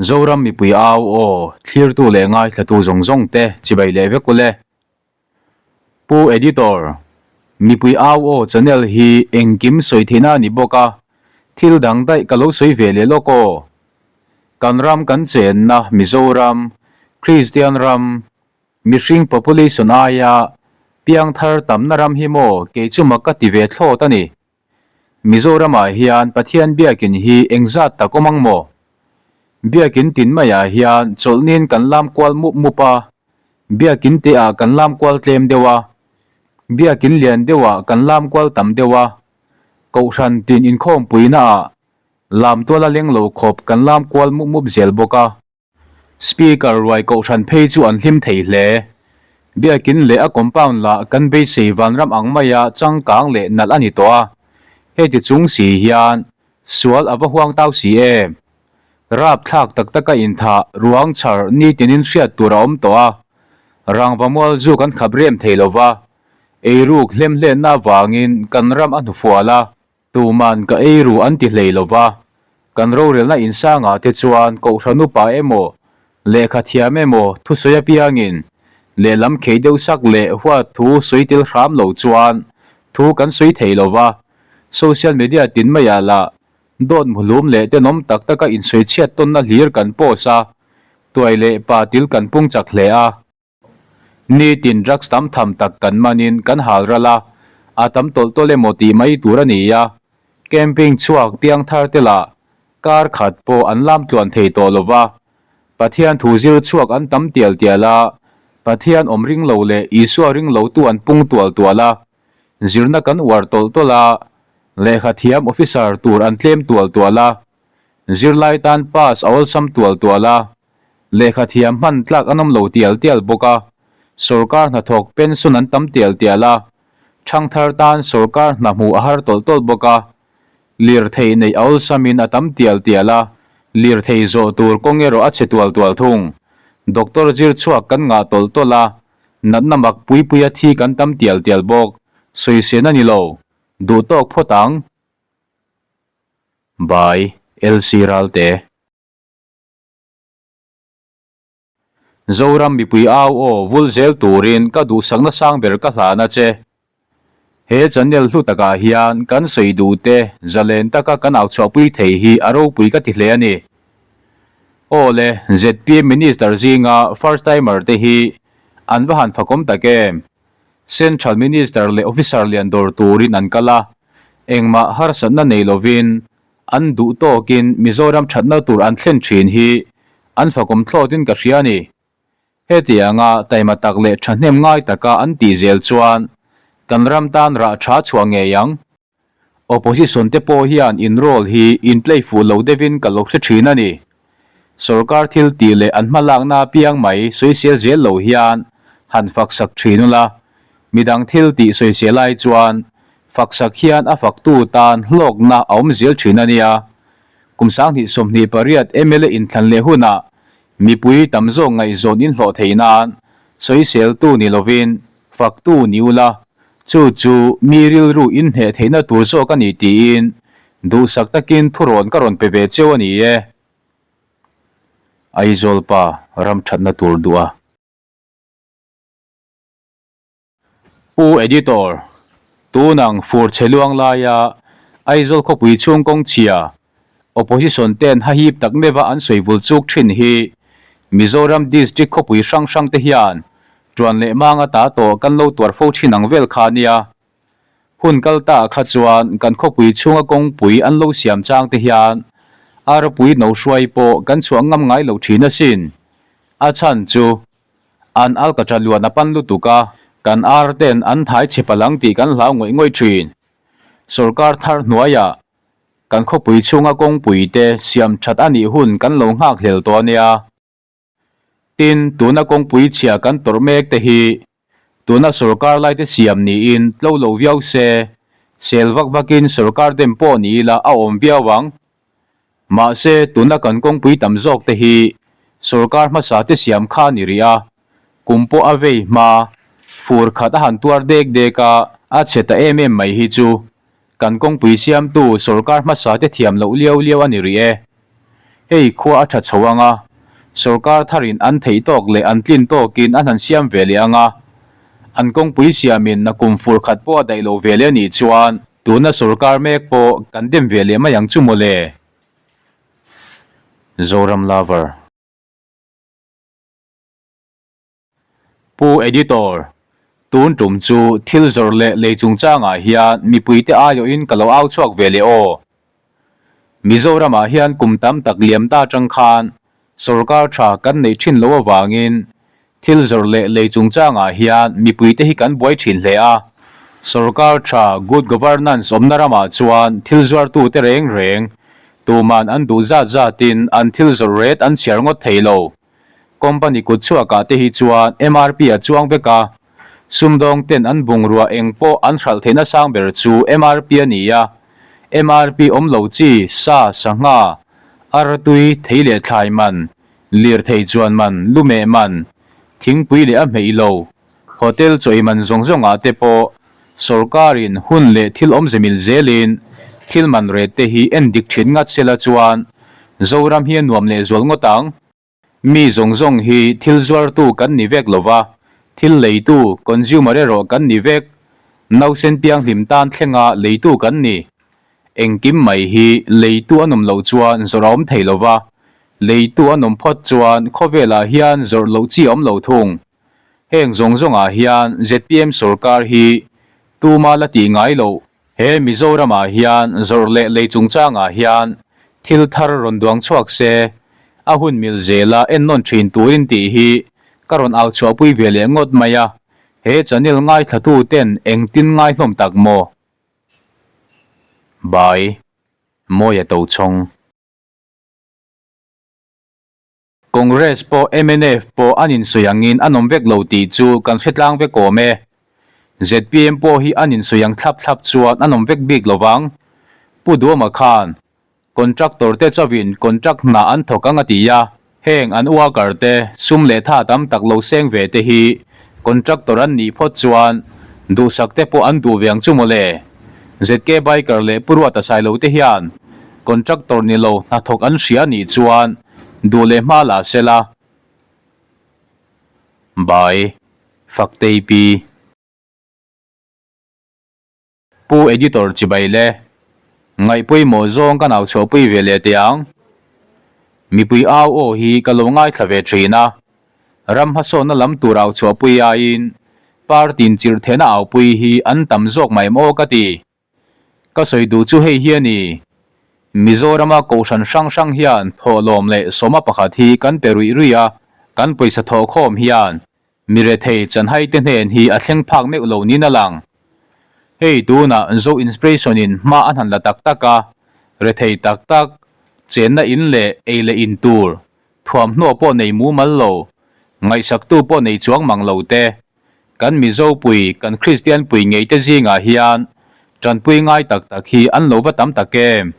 Zoram mipui au aw, thlirtu leh ngaithlatu zawng zawng te chibai leh vek ule. Pu Editor, mipui au aw channel hi engkim sawi theihna a ni bawk a, thil dang daih ka lo sawi ve leh lawk aw. Kan ram kan chenna Mizoram, Kristian ram, mihring population aia piangthar tamna ram hi maw kei chu mak ka ti ve thlawt a ni. Mizoramah hian Pathian biakin hi engzat tak awm ang maw? Biakin tin maiah hian chawlhnin kan lam kual mup mup a, biakin te ah kan lam kual tlem deuh a, biakin lian deuh ah kan lam kual tam deuh a, kohhran tin inkhawmpuina ah lam tuala leng lo khawp kan lam kual mup mup zel bawk a. Speaker ruai kohhran phei chu an hlim thei hle. Biakin leh a compound lah kan beisei vanram ang maia changkang leh nalh a ni tawh a. Heti chung si hian sual a va huang tau si em? Rapthlak tak taka inthah ruang chhar nitinin hriat tur a awm tawh a. Rangvamual zu kan khap rem thei lo va, eiruk hlemhlenna avangin kan ram a hnufual a. Tuman ka ei ru an ti hlei lo va, kan rorelna insangah te chuan Kohhran upa emaw, lehkha thiam emaw thusawi apiangin lehlam khei deuh sak leh huat thu sawi tel hram lo chuan thu kan sawi thei lo va, social media tin maiah lah dawt muhlum leh tenawm tak taka insawi chhiat tawnna hlir kan post a, tuai leh pa til kan pung chak hle a. Nitin drugs tam tham tak kan manin kan hal ral a, a tam tawlh tawlh emaw tih mai tur a ni a. Camping chhuak piangthar te lah kar khat pawh an lam tluan thei tawh lo va. Pathian thu zir chhuak an tam tial tial a, Pathian awm ring lo leh Isua ring lotu an pung tual tual a. Zirna kan uar tawlh tawlh a, lehkha thiam officer tur an tlem tual tual a. Zirlai tan pass a awlsam tual tual a. Lehkha thiam hman tlak an awm lo tial tial bawk a, sorkar hnathawk pension an tam tial tial a, thangthar tan sorkar hna hmuh a har tawlh tawlh bawk a, lirthei neih a awlsamin a tam tial tial a, lirthei zawh tur kawng erawh a chhe tual tual thung. Doctor zir chhuak kan ngah tawlh tawlh a, natna mak pui puia thi kan tam tial tial bawk, sawisên a ni lo, duh tawk phawt ang. By, LC Ralte. Zoram mipui au aw vul zel turin ka duhsakna sang ber ka hlan a che. He channel hlu takah hian kan sawi duh te zalen taka kan au chhuahpui thei hi a ropui ka ti hle a ni. Aw le, zpm Minister zinga first timer te hi an va han fakawm tak em? Central Minister leh Officer lian dawr turin an kal a, engmah harsatna nei lovin An duh tawkin Mizoram thatna tur an thlen thin hi an fakawm thlawtin ka hria a ni. Hetianga taima tak leh thahnem ngai taka an tih zel chuan kan ram tan rah tha chhuah ngei ang. Opposition te pawh hian in role hi in play fuh lo deuhin ka lo hre thin a ni. Sorkar thil tih leh an hmalakna apiang mai sawisel zel lo hian han faksak thin ula, midang thil tih sawisel ai chuan Faksak hian a faktu tan hlawkna a awm zel thin a nia. Kum 2028 mla inthlan leh hunah mipui tam zawk ngaihzawn inhlawh theih nan sawiseltu ni lovin faktu ni ula, chu chu mi rilru inhneh theihna tur zawk a ni tiin duhsak takin thurawn ka rawn pe ve cheu a ni e. Aizawl pa ram thatna tur duh a. Pu Editor, tunang fur chhe luang laia Aizawl khawpui chhung kawng chhia, Opposition ten hahip tak meuha an sawi vul chuk thin hi Mizoram District khawpui hrang hrang te hian tuan leh manga ta tawh kan lo tuar fo thin ang vel kha nia. Hun kal ta kha chuan kan khawpui chhunga kawngpui an lo siam chang te hian arpui no hruai pawh kan chhuah ngam ngai lo thin asin. A chhan chu An alkatra luan a pan lutuk a, kan ar ten an thai chhe palh ang tih kan hlau ngawih ngawih thin. Sorkar thar hnuaiah kan khawpui chhunga kawngpui te siam that a nih hun kan lo nghak hlel tawh a nia. Tin, tuna kawngpui chhia kan tawrh mek te hi tuna sorkar lai te siam niin tlo lo viau se, sel vak vakin sorkar dem pawh ni ila a awm viau ang. Mahse, tuna kan kawngpui tam zawk te hi sorkar hmasa te siam kha a ni rih a, kum pawh a vei hma, fur khat a han tuar dek dek a, a chhe ta em em mai hi chu kan kawngpui siamtu sorkar hmasa te thiam loh liau liau a ni rih e. Hei khua a tha chho ang a, sorkar tharin an theih tawk leh an tlin tawkin an han siam ve leh ang a. An kawngpui siamin nakum fur khat pawh a daih lo ve leh a nih chuan tuna sorkar mek pawh kan dem ve leh mai ang chu mawle. Zoram Lover. Pu Editor, tun tum chu thil zawrh leh lei chungchangah hian mipuite aiawhin ka lo au chhuak ve leh aw. Mizoramah hian kum tam tak liam ta atang khan sorkar tha kan neih thin loh avangin thil zawrh leh lei chungchangah hian mipuite hi kan buai thin hle a. Sorkar tha good governance awmna ramah chuan thil zuartute reng reng tuman an duh zat zatin an thil zawrh ret an chhiar ngawt thei lo. Company kut chhuakah te hi chuan MRP a chuang vek a, sumdawng ten an bungrua eng pawh an hralh theihna sang ber chu MRP a ni a, MRP awm lo chi, sa, sangha, artui, thei leh thlai man, lirthei chuan man, lumeh man, thingpui leh a hmeih lo, hotel chaw ei man zawng zawngah te pawh sorkarin hun leh thil awmze mil zelin thil man ret te hi en dik thin ngat sela chuan Zoram hi a nuam lehzual ngawt ang. Mi zawng zawng hi thil zuartu kan ni vek lova, thil leitu, consumer, erawh kan ni vek. Nausen pianghlim tan thlenga leitu kan ni. Engkim mai hi leitu an awm loh chuan zawrh a awm thei lova, leitu an awm phawt chuan khawvelah hian zawrh loh chi a awm lo thung. Heng zawng zawngah hian zpm sorkar hi tuma la tih ngai loh He Mizoramah hian zawrh leh lei chungchangah hian thil thar rawn duang chhuak se, a hun mil zela ennawn thin turin tih hi ka rawn au chhuahpui ve leh ngawt mai a, he channel ngaithlatu ten engtin ngai hlawm tak maw? By, Mawia Tochhawng. Congress pawh mnf pawh an insawi angin an awm vek lo tih chu kan hre tlang vek awm e. Zpm pawh hi an insawi ang thlap thlap chuan an awm vek bik lo vang. Pu Duama khan contractor te chauhin contract hna an thawk ang a ti a, heng an worker te sum leh tha tam tak lo seng ve te hi contractor an nih phawt chuan duhsak te pawh an duh ve ang chu mawle. ZK Biker leh Pu Ruata Sailo te hian contractor ni lo hnathawk an hria nih chuan Duh leh hma la se la. By, Faktei Pi. Pu Editor chibai le. Ngaihpawimawh zawng ka nau chhuahpui ve leh teh ang. Mipui au aw hi ka lo ngaithla ve thin a. Ram hmasawnna lam tur au chhuahpui aiin party in chirhthehna aupui hi an tam zawk mai em aw ka ti. Ka sawi duh chu hei hi a ni, Mizorama kohhran hrang hrang hian thawhlawm leh sawma pakhat hi kan pe ruih ruih a, kan pawisa thawhkhawm hian mi rethei chanhai te hnen hi a thleng phak meuh lo niin a lang. Hei tunah Zo Inspiration in hma a hnan la tak tak a, rethei tak tak, chenna in leh ei leh in tur, thuamhnaw pawh nei mumal lo, ngaihsaktu pawh nei chuang mang lo te, Kan Mizo pui, kan Kristian pui ngei te zingah hian tanpui ngai tak tak hi an lo va tam tak em?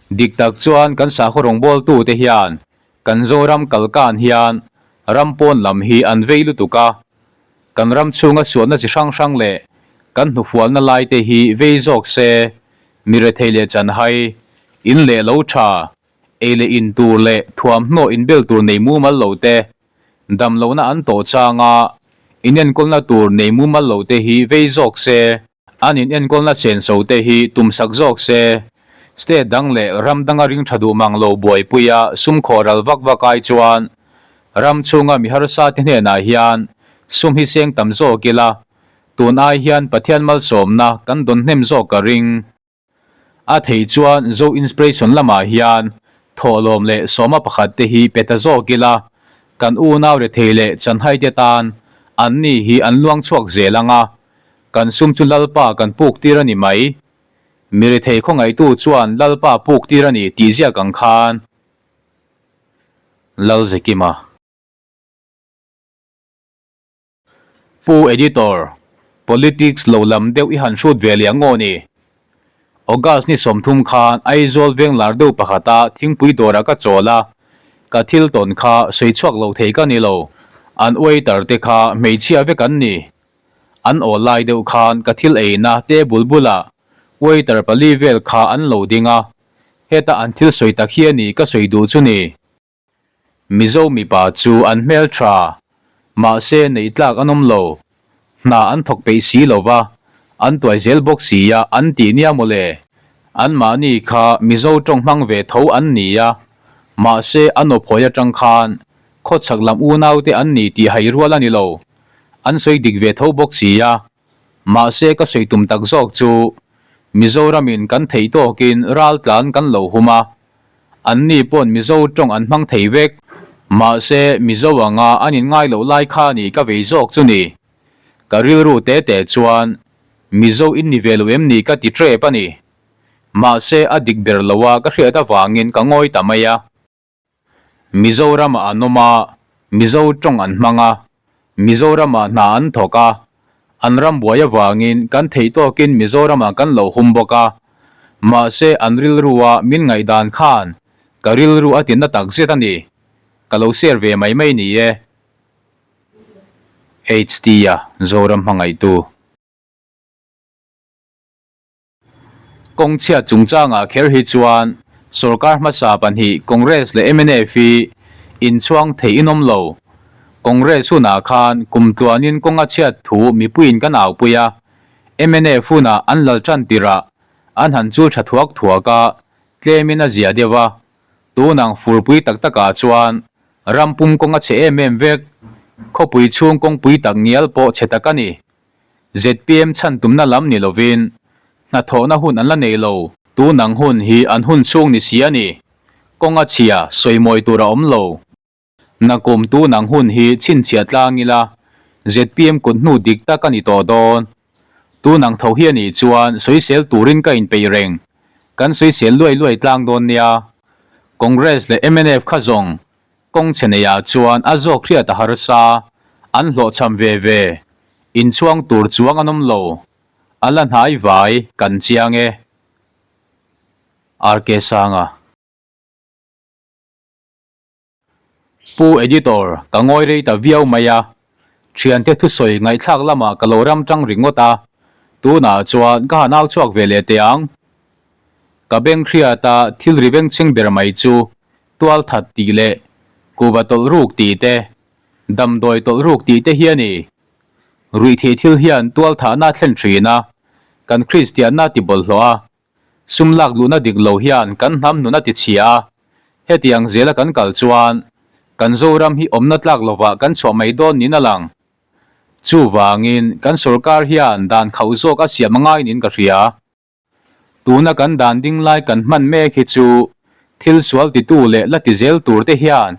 Dik tak chuan kan sakhaw rawngbawltu te hian kan Zoram kalkan hian ram pawn lam hi an vei lutuk a, kan ram chhunga sualna chi hrang hrang leh kan hnufualna lai te hi vei zawk se, mi rethei leh chanhai, in leh lo tha, ei leh in tur leh thuamhnaw inbel tur nei mumal lo te, Damlohna an tawh changa inenkawlna tur nei mumal lo te hi vei zawk se, an inenkawlna chenso te hi tumsak zawk se, state dang leh ram danga ring tha duh mang lo buaipuia sum khawh ral vak vak ai chuan ram chhunga mi harsa te hnenah hian sum hi seng tam zawk ila, tun ai hian Pathian malsawmna kan dawn hnem zawk ka ring. A thei chuan Zo Inspiration lamah hian thawhlawm leh sawma pakhat te hi pe ta zawk ila, kan unau rethei leh chanhai te tan an ni hi an luang chhuak zel ang a, kan sum chu Lalpa kan puk tir a ni mai. Mi rethei khawngaihtu chuan Lalpa puk tir a ni tih ziak ang khan. Lalzekima. Pu Editor, Politics lo lam deuh i han hrut ve leh ang aw ni. August ni 30 khan Aizawl veng lar deuh pakhata thingpui dawrah ka chawl a, ka thil tawn kha sawi chhuak lo thei ka ni lo. An waiter te kha hmeichhia vek an ni. An aw lai deuh khan ka thil eina table bulah waiter pali vel kha an lo ding a. Heta an thil sawi tak hi a ni ka sawi duh chu ni. Mizo mipa chu an hmel tha, mahse neih tlak an awm lo. Hna an thawk peih si lo va, an tuai zel bawk si a an tih nia mawle. Anmahni kha Mizo tawng hmang ve tho an ni a, mahse an awphawi atang khan khawchhak lam unaute an ni tih hai rual a ni lo. An sawi dik ve tho bawk si a, mahse ka sawi tum tak zawk chu Mizoramin kan theih tawkin raltlan kan lo hum a, Anni pawn Mizo tawng an hmang thei vek. Mahse, Mizo anga an inngai loh lai kha ni ka vei zawk chu ni. Ka rilru te te chuan Mizo in ni ve lo em ni ka ti trep a ni. Mahse, a dik ber lo a ka hriat avangin ka ngawi ta mai a. Mizoramah an awm a, Mizo tawng an hmang a, Mizoramah hna an thawk a, an ram buai avangin kan theih tawkin Mizoramah kan lo hum bawk a, mahse an rilrua min ngaihdan khan ka rilru a tinna tak zet a ni. Ka lo share ve mai mai ni e. HT-a Zoram hmangaihtu. Kawng chhiat chungchangah kher hi chuan sorkar hmasa pahnih Congress leh mnf hi inchhuang thei inawm lo. Congress hunah khan kum tluanin kawng a chhiat thu mipuiin kan aupui a, mnf hunah an lal tan tirah an han chul tha thuak thuak a, tlemin a zia deuh a. Tunang furpui tak takah chuan ram pum kawng a chhe em em vek, khawpui chhung kawngpui tak ngial pawh chhe tak a ni. Zpm chhan tumna lam ni lovin hnathawhna hun an la nei lo. Tunang hun hi an hun chhung ni si a ni. Kawng a chhia, sawimawi tur a awm lo. Nakum tunang hun hi chhinchhiah tlang ila zpm kut hnu dik tak a ni tawh dawn. Tunang tho hi a nih chuan sawisel turin ka inpeih reng. Kan sawisel luai luai tlang dawn nia. Congress leh mnf kha zawng Kawng chhe neiah chuan a zawk hriat a harsa, an hlawhchham ve ve, inchhuang tur chuang an awm lo, a la hnai vai kan chiang e. RK Sanga. Pu Editor, ka ngawi rei ta viau mai a, thiante thusawi ngaihthlak lamah ka lo ram tang ringawt a, tunah chuan ka han au chhuak ve leh teh ang. Ka beng hriata thil ri bengchheng ber mai chu tual that tih leh kuva tawlh ruk tih te, damdawi tawlh ruk tih te hi a ni. Ruihtheih thil hian tual thahna a thlen thin a, kan Kristianna a ti bawlhhlawh a, sum lak luhna dik lo hian kan hnam nun a ti chhia a, hetiang zela kan kal chuan kan Zoram hi awmna tlak lovah kan chhuah mai dawn niin a lang. Chuvangin kan sorkar hian dan khauh zawk a siam a ngai niin ka hria. Tuna kan dan ding lai kan hman mek hi chu thil sual titu leh la ti zel tur te hian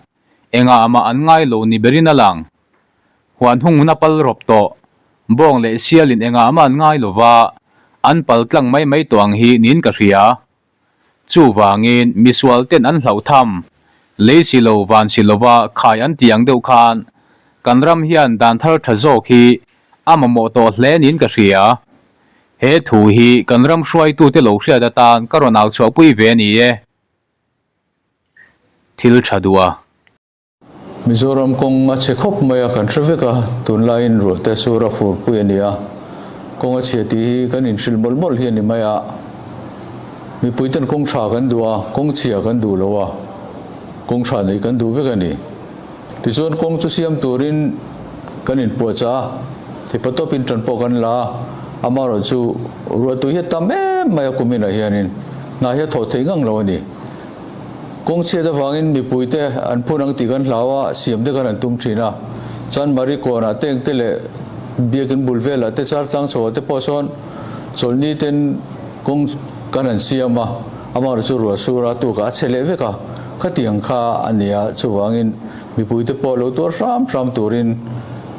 engah mah an ngai lo ni berin a lang. Huan hungna pal rawp tawh, bawng leh sialin engah mah an ngai lova an pal tlang mai mai tawh ang hi niin ka hria. Chuvangin misual ten an hlauh tham, lei si lo van si lova khai an ti ang deuh khan kan ram hian dan thar tha zawk hi a mamawh tawh hle niin ka hria. He thu hi kan ram hruaitute lo hriat atan ka rawn au chhuahpui ve a ni e. Thil tha duh a. Mizoram kawng a chhe khawp mai a, kan hre vek a, tunlaiin ruahte sur a furpui a ni a, kawng a chhia tih hi kan inhrilh mawlh mawlh hi a ni mai a, mipui ten kawng tha kan duh a, kawng chhia kan duh lo a, kawng tha neih kan duh vek a ni. Tichuan kawng chu siam turin kan inpuahchah a, thipatawpin tan pawh kan la a, amaherawhchu ruahtui hi a tam em mai a kuminah hianin hna hi a thawh theih ngang lo a ni. Kawng chhiat avangin mipuite an phun ang tih kan hlau a, siam te kan han tum thin a. Chanmari kawnah te engte leh biakin bul velah te char tlang chhoah te pawh sawn chawlhni ten kawng kan han siam a, amaherawhchu chu ruah sur a tukah a chhe leh vek a, khatiang kha a ni a, chuvangin mipuite pawh lo tuar hram hram turin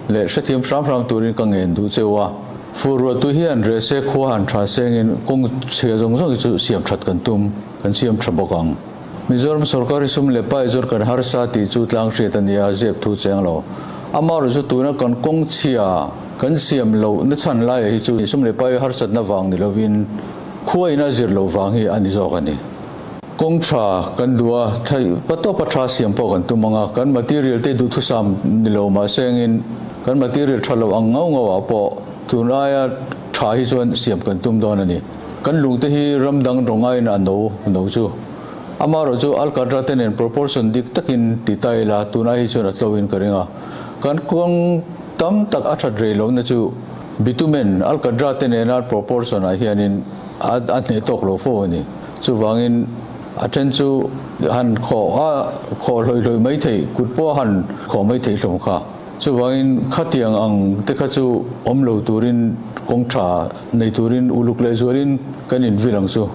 leh hrethiam hram hram turin ka ngen duh cheu a. Fur ruahtu hian rehse khua han tha sengin kawng chhia zawng zawng hi chu siam that kan tum. Kan siam tha bawk ang. Mizoram sorkar hi sum leh pai zawr kan harsa tih chu tlang hriat a ni a, zep thu cheng lo. Amaherawh chu tuna kan kawng chhia kan siam loh na chhan laiah hi chu sum leh pai harsatna vang ni lovin khua ina zir loh vang hi a ni zawk a ni. Kawng tha kan duh a, theih patawpa tha siam pawh kan tum ang a, kan material te duhthusam ni lo mahsengin kan material tha lo ang ngau ngauah pawh tun aia tha hi chuan siam kan tum dawn a ni. Kan lungte hi ram dang rawng aiin a no no chu. Amaherawhchu Alcatra te nen proportion dik takin ti ta ila tunah hi chuan a tlo in ka ring a. Kan kawng tam tak a that rei lohna chu bitumen Alcatra te nena proportion ah hianin a a hneh tawk lo fo a ni. Chuvangin a then chu han khawh a khawh hlawih hlawih mai theih, kut pawh a han khawh mai theih hlawm kha. Chuvangin khatiang ang te kha chu awm lo turin kawng tha nei turin uluk lehzualin kan invil ang chu.